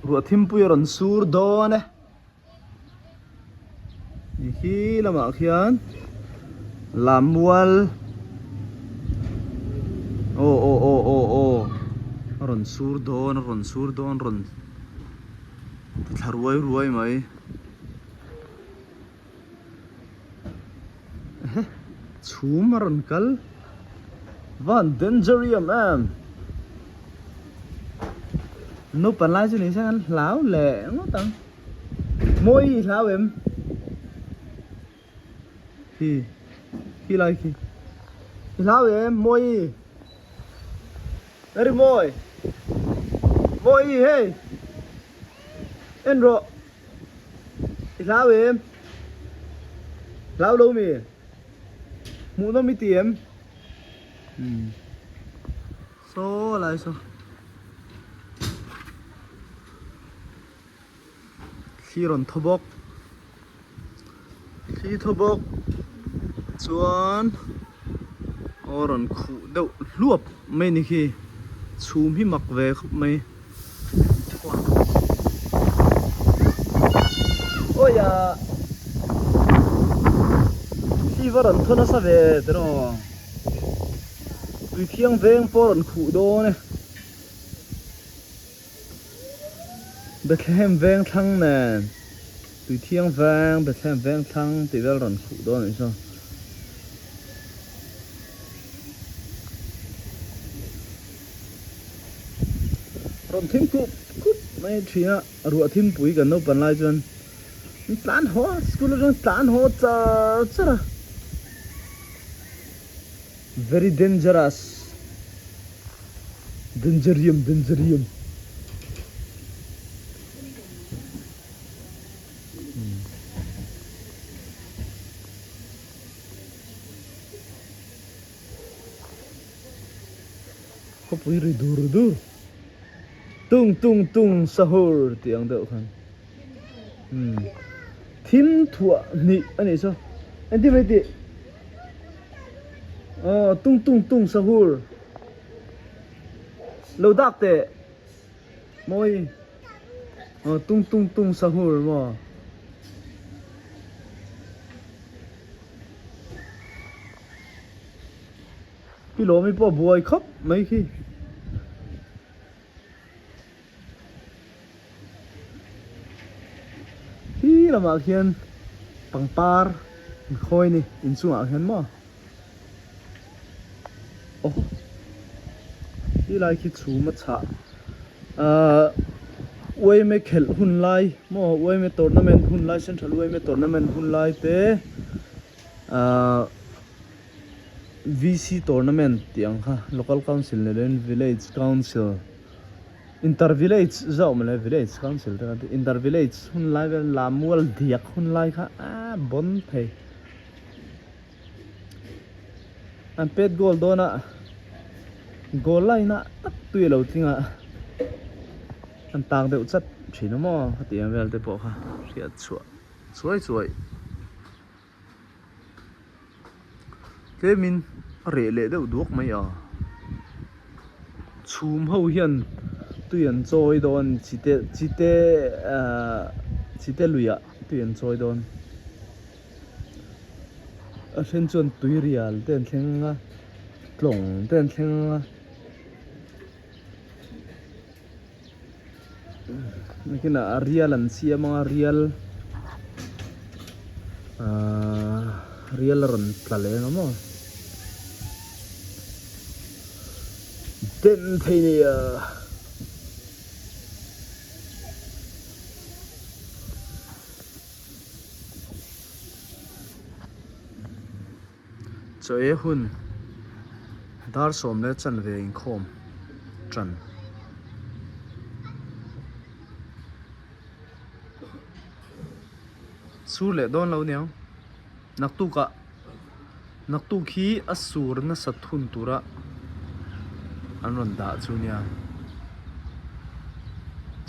Ruah thimpui a rawn sur dawn e. Ni khi lamah khian Lammual aw aw aw aw aw a rawn sur dawn a rawn sur dawn rawn ti thla ruai ruai mai. Chhum a rawn kal van dangerium em naupang lai chu ni se an hlau leh ngawt ang mawi i hlau em khi khi lai khi i hlau em mawi very mawi mawi hei en rawh. I hlau em? Hlau lo mi? Hmuh nawm i ti em? Umm. Saw lai saw. Thli rawn thaw bawk. Thli thaw bawk. Chuan aw rawn khuh deuh hluap mai ni khi. Chhum hi mak ve khawp mai. Awi ah thli va rawn thaw nasa ve tiraw tui thiang veng pawh a rawn khuh dawn e Bethlehem veng thlang nen tui thiang veng Bethlehem veng thlang tih vel rawn khuh dawn a nih chu. Rawn thim khup khup mai thin a, ruah thimpui kan naupan lai chuan an tlan haw a, school atang tlan haw char char a, very dangerous, dangerium dangerium. Khawpui ri dur dur tung tung tung sahur tih ang deuh khan umm thim thuah hnih a nih chu engtin mai tih aw tung tung tung sahur lo dak teh mawi aw tung tung tung sahur maw. Pi Lawmi pawh a buai khawp mai khi. Khi lamah khian pangpar an khawi a ni inchungah khian maw. Aw khi lai khi chhum a chhah ahh uaime khelh hun lai maw uaime tournament hun lai central uaime tournament hun lai te ahh. VC tournament tih ang kha local council ni loin village council inter village zawk mawle village council te kan ti inter village hun lai vel lam mual diak hun lai kha a bawn thei an pet goal dawn a goal line ah tak tui a lo tling a an tak deuh chat thin a maw hetiang vel te pawh kha hriat chhuah chuai chuai. Tlemin a reh leh deuh duak mai a, chhum ho hian tui an chawi dawn chite chite ahh chite luiah tui an chawi dawn a then chuan tui rial te an thleng a tlawng te an thleng a nakinah a rial an siam anga rial ahh rial a rawn tla leh ang maw den thei nia. Chaw ei hun dar sawm leh chanve inkhawm tan. Sur leh dawn lo niang naktuk ah naktuk hi a sur nasat hun tura an rawn dah chu nia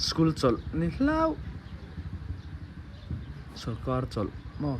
school chawlh ni hlauh sorkar chawlh maw.